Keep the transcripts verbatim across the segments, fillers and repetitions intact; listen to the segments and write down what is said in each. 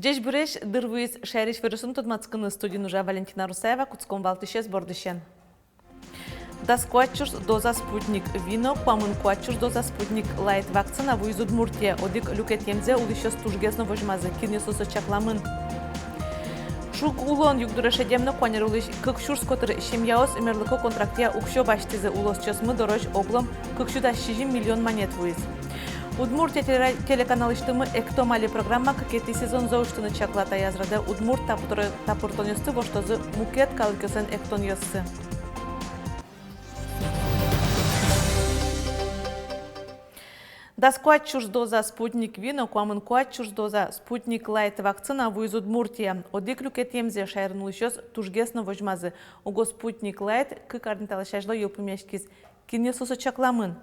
Ӟечбуресь! Дыр вуиз «Шаерысь, иворъёсын» тодматскыны. Студиын ужа Валентина Русаева. Кутском валтӥсез бордысен. Дас куать сюрс доза «Спутник Ви» но куамын куать сюрс доза «Спутник Лайт» вакцина вуиз Удмуртие. Одӥг люкетъемзэ улӥсьёс тужгес но возьмазы. Кинъёслы со чакламын? Шуг улон югдуре шедем но куанер улӥсь кык сюрс котыр семьяос мерлыко контрактъя уксё басьтӥзы. Улосчиосмы дорозь оглом кык сю дас сизьым миллион манет вуиз. «Удмуртия» телера-, телеканалысьтымы «Эктом али» программа кыкетӥ сезонзэ усьтыны чакла. Таяз радэ удмурт тапыр-, тапыртонъёсты воштозы мукет калыкъёслэн эктонъёссы. Дас куать сюрс доза «Спутник Ви» но куамын куать сюрс доза «Спутник Лайт» вакцина вуиз Удмуртие. Одӥг люкетъемзэ шаерын улӥсьёс тужгес но возьмазы. Уго «Спутник Лайт» кык арня талэсь азьло йылпумъяськиз. Кинъёслы со чакламын?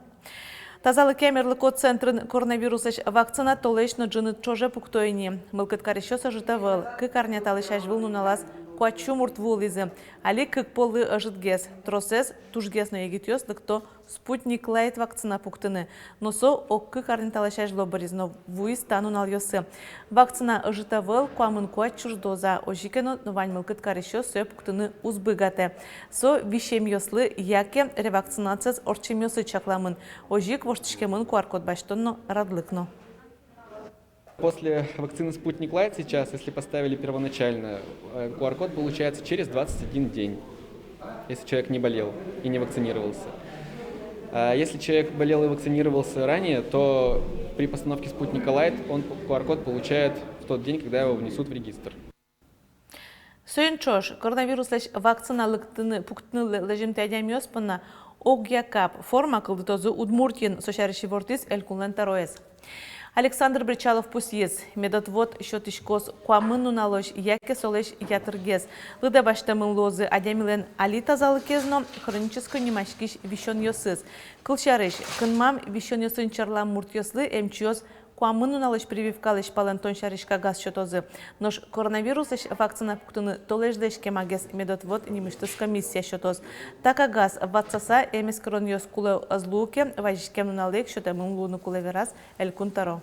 Тазалыкъя мерлыко центрын коронавируслэсь вакцина толэзь но ӝыны ӵоже пукто ини. Мылкыд карисьёс ӧжыт ӧвӧл. Кык арня талэсь азьвыл нуналаз куать сю мурт вуылӥзы. Али кык поллы ӧжытгес. Тросэз, тужгес но егитъёс, лыкто «Спутник Лайт» вакцина пуктыны. Но со ог кык арня талэсь азьло быриз но вуиз та нуналъёсы. Вакцина ӧжыт ӧвӧл, куамын куать сюрс доза. Озьы ке но, но вань мылкыд карисьёс сое пуктыны уз быгатэ. Со висемъёслы яке ревакцинациез ортчемъёслы чакламын. Озьы ик воштӥськемын куар-код басьтон но, радлык но. После вакцины «Спутник Лайт» сейчас, если поставили первоначально, э, куар-код получается через двадцать один день, если человек не болел и не вакцинировался. А если человек болел и вакцинировался ранее, то при постановке «Спутника Лайт» он п-, куар-код получает в тот день, когда его внесут в регистр. Соин ӵош коронавируслэсь вакцина лыктыны, пуктыны лэ-, лэземтэ адямиос понна огъя кап форма кылдытозы Удмуртиын. Со сярысь ивортӥз элькунлэн тӧроез. Александр Бречалов пусйиз, медотвод сётӥськоз куамын нуналозь яке солэсь ятыргес. Лыдэ басьтэмын луозы адямилэн али тазалыкез но хронической нимаськись висёнъёсыз. Кылсярысь, кынмам висёнъёсын черлам муртъёслы эмчиос куамын нуналозь прививкалэсь палэнтон сярысь кагаз сётозы. Нош коронавируслэсь вакцина пуктыны толэзьлэсь кемагес медотвод нимысьтыз комиссия сётоз. Та кагаз ватсаса эмэскеронъёс кулэ ӧз луы ке, вазиськем нуналэ ик сётэмын луыны кулэ, вераз элькун тӧро.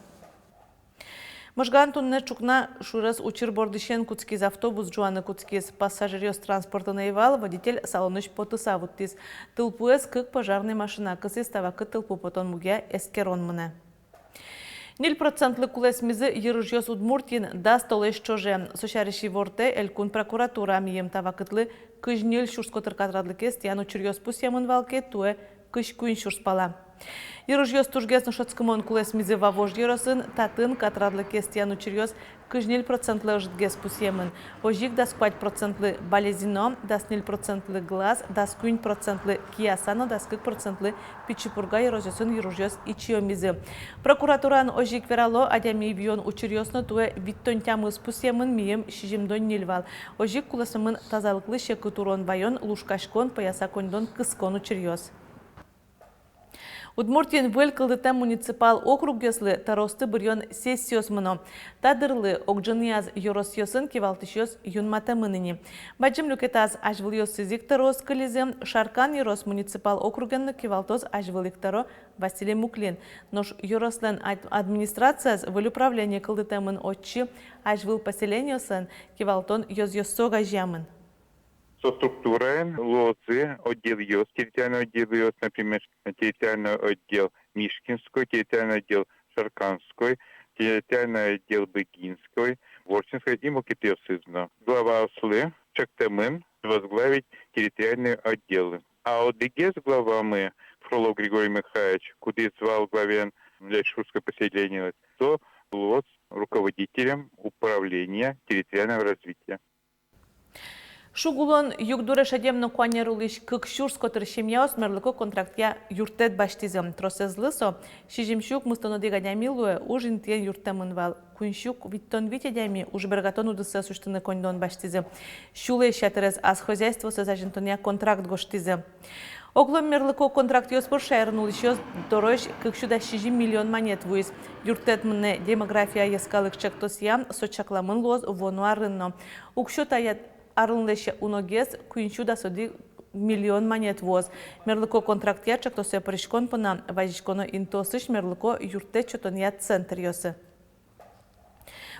Можгаын туннэ ӵукна сюрес учыр бордысен кутскиз. Автобус ӝуаны кутскиз. Пассажиръёс транспортын ӧй вал, водитель салонысь потыса вуттӥз. Тылпуэз кык пожарной машина кысӥз. Та вакытэ тылпу потон мугъя эскерон мынэ. Ньыль процентлы кулэсмизы йырыжъёс Удмуртиын дас толэзь ӵоже. Со сярысь ивортэ элькун прокуратура. Мийым та вакытлы кызь ньыль сюрс котыр катрадлыкез тӥян учыръёс пусъемын вал ке, туэ кызь куинь сюрс пала. Йырыжъёс тужгес но шӧдскымон кулэсмизы Вавож ёросын. Татын катрадлыкез тӥян учыръёс кызь ньыль процентлы ӧжытгес пусъемын. Озьы ик дас куать процентлы Балезино, дас ньыль процентлы Глаз, дас куинь процентлы Кияса но дас кык процентлы Пичи Пурга ёросъёсын йырыжъёс ичиомизы. Прокуратураын озьы ик верало, адями виён учыръёс но туэ витьтон тямыс пусъемын, мийым сизьымдон ньыль вал. Озьы ик кулэсмемын тазалыклы секыт урон ваён, лушкаськон, пӧяса коньдон кыскон учыръёс. Удмуртиын выль кылдытэм муниципал округъёслы тӧроосты быръён сессиос мыно. Та дырлы огӝынъяз ёросъёсын кивалтӥсьёс юнматэмын ини. Бадӟым люкетаз азьвылъёсыз ик тӧроос кылизы. Шаркан ёрос муниципал округен но кивалтоз азьвыл ик тӧро Василий Муклин. Нош ёрослэн ад-, администрацияз выль управление кылдытэмын, отчы азьвыл поселениосын кивалтон ёзъёссэ огазеямын. Со структураын луозы отделъёс, территориальный отделъёс, например, территориальный отдел Мишкинской, территориальный отдел Шарканской, территориальный отдел Быгинской, Воткинской и мукетъёсыз но. Главаослы чектэмын возглавить территориальные отделы. А одӥгез главамы, Фролов Григорий Михайлович, кудӥз вал главаен Лейшурской поселениез, со луоз руководителем управления территориального развития. Шуг улон югдуре шедем но куанер улӥсь кык сюрс котыр семьяос мерлыко контрактъя юрттэт басьтӥзы. Тросэзлы со, сизьым сю укмыстон одӥг адями луэ, уж интыен юрттэмын вал. Куинь сю витьтон вить адями ужбергатон удысэз усьтыны коньдон басьтӥзы. Сюлэсь ятырез ас хозяйствоосыз азинтонъя контракт гожтӥзы. Оглом мерлыко контрактъёс пыр шаерын улӥсьёс дорозь кык сю дас сизьым миллион манет вуиз. Юрттэт «Мынэ демография» йӧскалык чектосъя со чакламын луоз вуоно арын но. Уксё та арлынлэсь уногес куинь сю дас одӥг миллион манет вуоз. Мерлыко контрактъя чектосэ пыриськон понна вазиськоно интыосысь мерлыко юрттэт сётонъя центръёсы.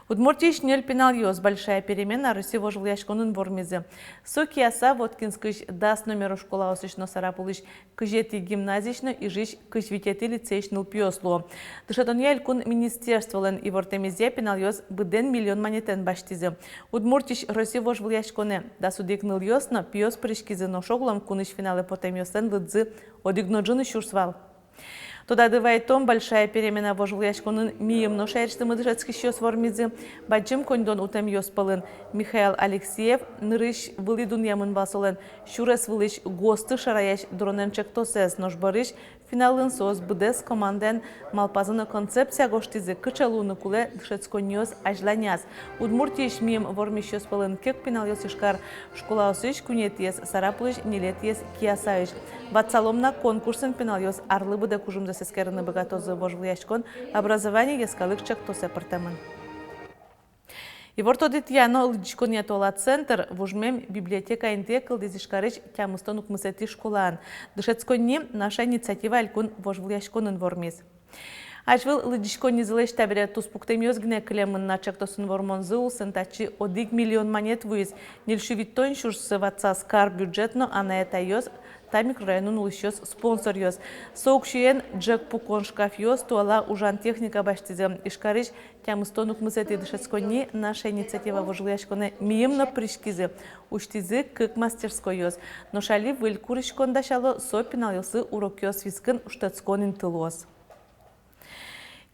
Удмуртиысь ньыль пиналъёс «Большая перемена» Россиысь вожвылъяськонын вормизы. Со Кияса, Воткинскысь дас номеро школаосысь но Сарапулысь кызетӥ гимназиысь но Ижысь кызь витетӥ лицейысь нылпиос луо. Дышетонъя элькун министерстволэн ивортэмезъя, пиналъёс быдэн миллион манетэн басьтӥзы. Удмуртиысь Россиысь вожвылъяськонэ дас одӥг нылъёс но пиос пыриськизы, нош оглом кунысь финалэ потэмъёслэн лыдзы одӥг но ӝыны сюрс вал. Тодады вайтом, «Большая перемена» вожвылъяськонын миым но шаерысьтымы дышетскисьёс вормизы. Бадӟым коньдон утэмъёс пӧлын Михаил Алексеев, нырысь вылӥ дунъямын вал солэн сюрес вылысь ГОСТы шараясь дронэн чектосэз, нош бӧрысь финалын соос быдэс командаен малпазы но концепция гожтӥзы, кыӵе луыны кулэ дышетсконниос азьланяз. Удмуртиысь миым вормисьёс пӧлын кык пиналъёс Ижкар школаосысь, куинетӥез Сарапулысь, ньылетӥез Киясаысь. Ватсалом на, конкурсын пиналъёс арлы быдэ кужымзэс эскерыны быгатозы вожвылъяськон, «Образование» йӧскалык чектосэ пыртэмын. Ивортодэтъя но лыдӟиськонъя туала центр вужмем библиотека интые кылдӥз Ижкарысь тямыстон укмысэтӥ школаын. Дышетсконни «Наша инициатива» элькун вожвылъяськонын вормиз. Азьвыл лыдӟиськоннизылэсь табере туспуктэмъёс гинэ кылемын на. Чектосын вормонзы улсын татчы одӥг миллион манет вуиз. Ньыль сю витьтон сюрссы ватсаз кар бюджет но анай-атайёс, та микрорайонын улӥсьёс, спонсоръёс. Со уксёен ӝӧк пукон шкафъёс, туала ужан техника басьтӥзы. Ижкарысь тямыстон укмысэтӥ дышетсконни «Наша инициатива» вожвылъяськонэ миым но пыриськизы, усьтӥзы кык мастерскойёс. Нош али выль куриськон дасяло, со пиналъёслы урокъёс вискын шутэтскон инты луоз.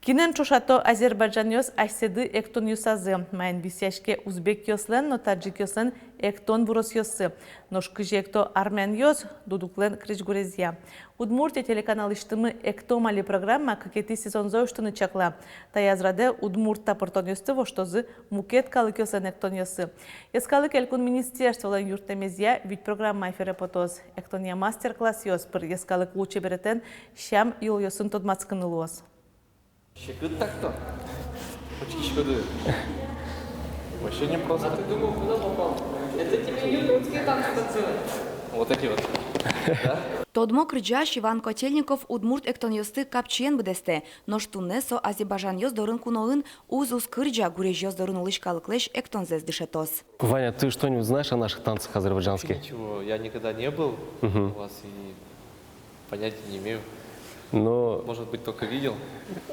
Кинэн ӵошато азербайджанъёс асьсэды эктонъёсазы, маин висъяське узбекъёслэн но таджикъёслэн эктон выросъёссы, нош кызьы экто армянъёс дудуклэн крезьгурезъя. «Удмуртия» телеканалысьтымы «Эктом али» программа кыкетӥ сезонзэ усьтыны чакла. Таяз радэ удмурт тапыртонъёсты воштозы мукет калыкъёслэн эктонъёссы. Йӧскалык элькун министерстволэн юрттэмезъя, вить программа эфире потоз. Эктонъя мастер-классъёс пыр йӧскалык лулчеберетэн сям-йылолъёсын тодматскыны луоз. Секыт так-то. Учкиськоды. Вообще не просто. А ты думал, куда попал? Это тебе не удмуртские танцы танцевать. Вот эти вот. Да? Тодмо кырӟась Иван Котельников удмурт эктонъёсты капчиен быдэстэ, нош туннэ со азербайджанъёс дорын куноын, уз-уз кырӟа, гурезьёс дорын улӥсь калыклэсь эктонзэс дышетоз. Ваня, ты что-нибудь знаешь о наших танцах азербайджанских? Вообще ничего, я никогда не был. Мгм. У вас и понятия не имею. Но... Может быть, только видел.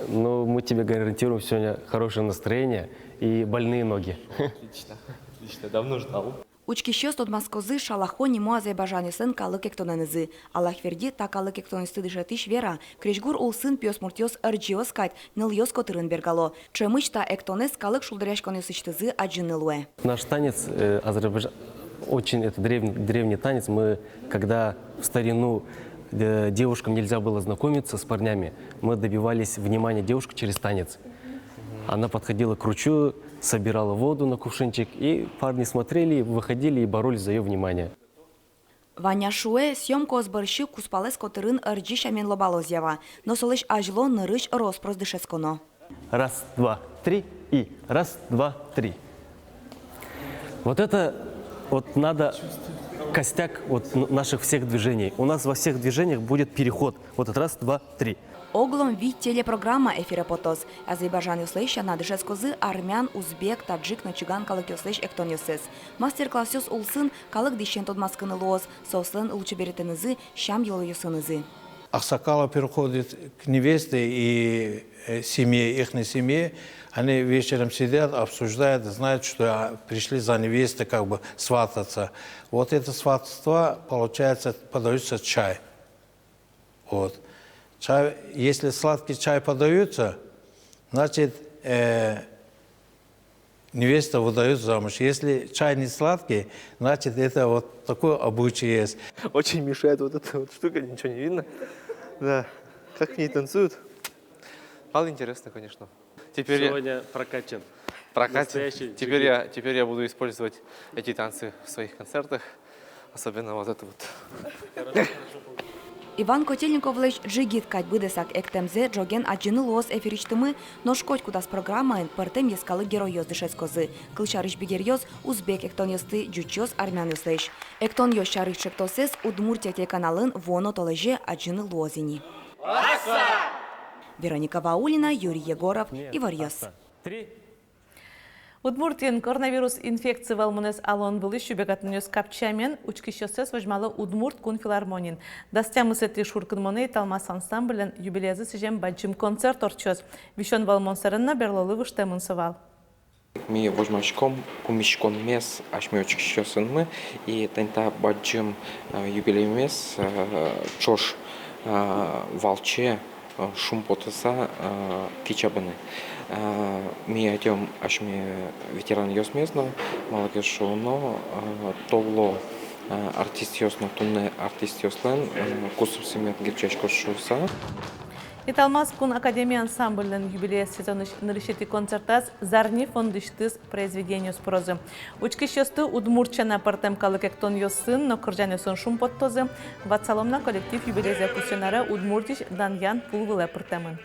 Но мы тебе гарантируем сегодня хорошее настроение и больные ноги. Отлично, отлично, давно ждал. Учкисьёс тодматскозы «Шалахо» нимо азербайджанъёслэн калык эктонэнызы. Алахверди та калык эктонъёсты дышетӥсь вера: крезьгур улсын пиосмуртъёс ӧрӟиос кадь, нылъёс котырын бергало. Ӵемысь та эктонэз калык шулдыръяськонъёсысьтызы адӟыны луэ. Наш танец, э, азербайджан, очень это древний, древний танец. Мы, когда в старину, э, девушкам нельзя было знакомиться с парнями, мы добивались внимания девушек через танец. Она подходила к ручью, собирала воду на кувшинчик, и парни смотрели, выходили и боролись за её внимание. Ваня шуэ, съёмкаос бӧрсьы кузпалэз котырын ӧрӟи сямен лобалозъя вал, но солэсь азьло нырысь рос-прос дышетсконо. Раз, два, три и раз, два, три. Вот это вот надо костяк вот н-, наших всех движений. У нас во всех движениях будет переход. Вот этот раз, два, три. Оглом вить телепрограмма эфире потоз. Азербайджанъёслэсь сяна дышетскозы армян, узбек, таджик но чыган калыкъёслэсь эктонъёссэс. Мастер-классъёс улсын калык дӥсен тодматскыны луоз соослэн лулчеберетэнызы, сям-йылолъёсынызы. Аксакалов приходит к невесте и, э, семье, ихней семье. Они вечером сидят, обсуждают, знают, что, а, пришли за невестой, как бы, свататься. Вот это сватовство, получается, подаются чай. Вот. Чай, если сладкий чай подаются, значит, э, невеста выдают замуж. Если чай не сладкий, значит, это вот такой обычай есть. Очень мешает вот эта вот штука, ничего не видно. Да. Как в ней танцуют? Мало интересно, конечно. Теперь я... Сегодня прокачан. Прокачан. Настоящий джигит. Теперь я, теперь я буду использовать эти танцы в своих концертах. Особенно вот это вот. Хорошо, хорошо получилось. Иван Котельниковлэсь «Джигит» кадь быдэсак эктэмзэ ӝоген адӟыны луоз эфирысьтымы. Нош котькудаз программаын пӧртэм йӧскалык геройёс дышетскозы. Кылсярысь, бигеръёс узбек эктонъёсты, ӟучъёс армянъёслэсь. Эктонъёс сярысь ӵектосэз «Удмуртия» телеканалын вуоно толэзе адӟыны луоз ини. Вероника Ваулина, Юрий Егоров, «Иворъёс». Удмуртиын коронавирус инфекци вӧлмонэз алон вылысь быгатонъёс капчиямен учкисьёссэс возьмало Удмурт кун филармониын. Дас тямысэтӥ шуркынмонэ «Италмас» ансамбльлэн юбилеезлы сӥзем бадӟым концерт ортчоз. Висён вӧлмон сэрен но берлолы выжтэмын со вал. Ми возьмаськом пумиськонмес асьме учкисьёсынмы, и тани та бадӟым, э, юбилеймес, э, ӵош, э, валче, э, шумпотыса, э, кичабыны. Э, ми ӧтём асьме ветеранъёсмес но, малы ке шуоно, э, толло, э, артистъёс но, туннэ артистъёслэн, э, кусыпсы мед герӟаськоз шуыса. «Италмас» кун академия ансамбльлэн юбилеез сезонысь нырысетӥ концертаз «Зарни» фондысьтыз произведениос пырозы. Учкисьёсты удмурт сяна пӧртэм калык эктонъёсын но кырӟанъёсын шумпоттозы. Ватсалом на, коллектив юбилейзэ пусъем аре Удмуртиысь данъян пул вылэ пыртэмын.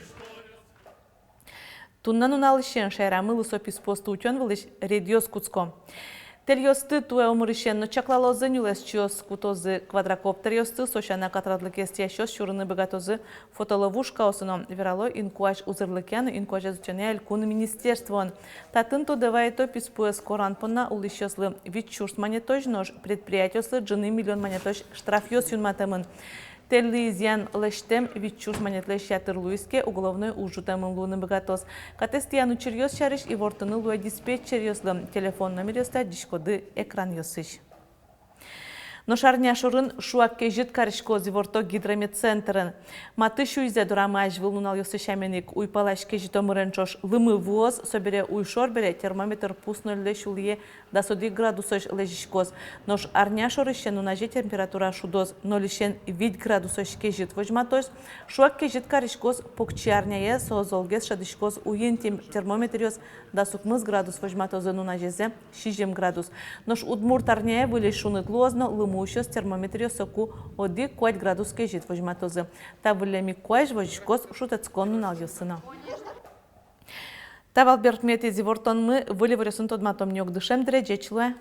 Туннэ нуналысен шаерамы лысо писпуосты утён вылысь рейдъёс кутско. Тэльёсты туэ омырысен но чаклалозы, нюлэсчиос кутозы квадрокоптеръёсты, со сяна катрадлыкез тӥясьёс сюрыны быгатозы фотоловушкаосын, верало инкуазь узырлыкъя но инкуазез утёнъя элькун министерствоын. Татын тодэ вайыто: писпуэз коран понна улӥсьёслы вить сюрс манетозь, нош предприятиослы ӝыны миллион манетозь штрафъёс юнматэмын. Тэльлы изъян лэсьтэм вить сюрс манетлэсь ятыр луиз ке, уголовной уж ӝутэмын луыны быгатоз. Катэз тӥян учыръёс сярысь ивортыны луэ диспетчеръёслы. Телефон номеръёсты адӟиськоды экранъёсысь. Нош арня шорын шуак кезьыт кариськоз, иворто Гидрометцентрын. Маты сюйзэ дорамы азьвыл нуналъёсы сямен ик уйпалась кезьыт омырен ӵош лымы вуоз, собере уйшор бере термометр пус нольлэсь улӥе дас одӥг градусозь лэзиськоз. Нош арня шорысен нуназе температура шудоз, нольысен вить градусозь кезьыт возьматоз. Шуак кезьыт кариськоз покчиарняе, со золгес шӧдӥськоз уин. Тем-, термометръёс дас укмыс градус возьматозы, нуназезэ сизьым градус. Нош удмуртарняе выльысь шуныт луоз но, лымы усёз, термометръёс соку одӥг-куать градус кезьыт возьматозы. Та выллем ик куазь возиськоз шутэтскон нуналъёсы но. Та вал берпуметӥез ивортонмы. Выль иворъёсын тодматом ни огдышем дыре. Ӟеч луэ!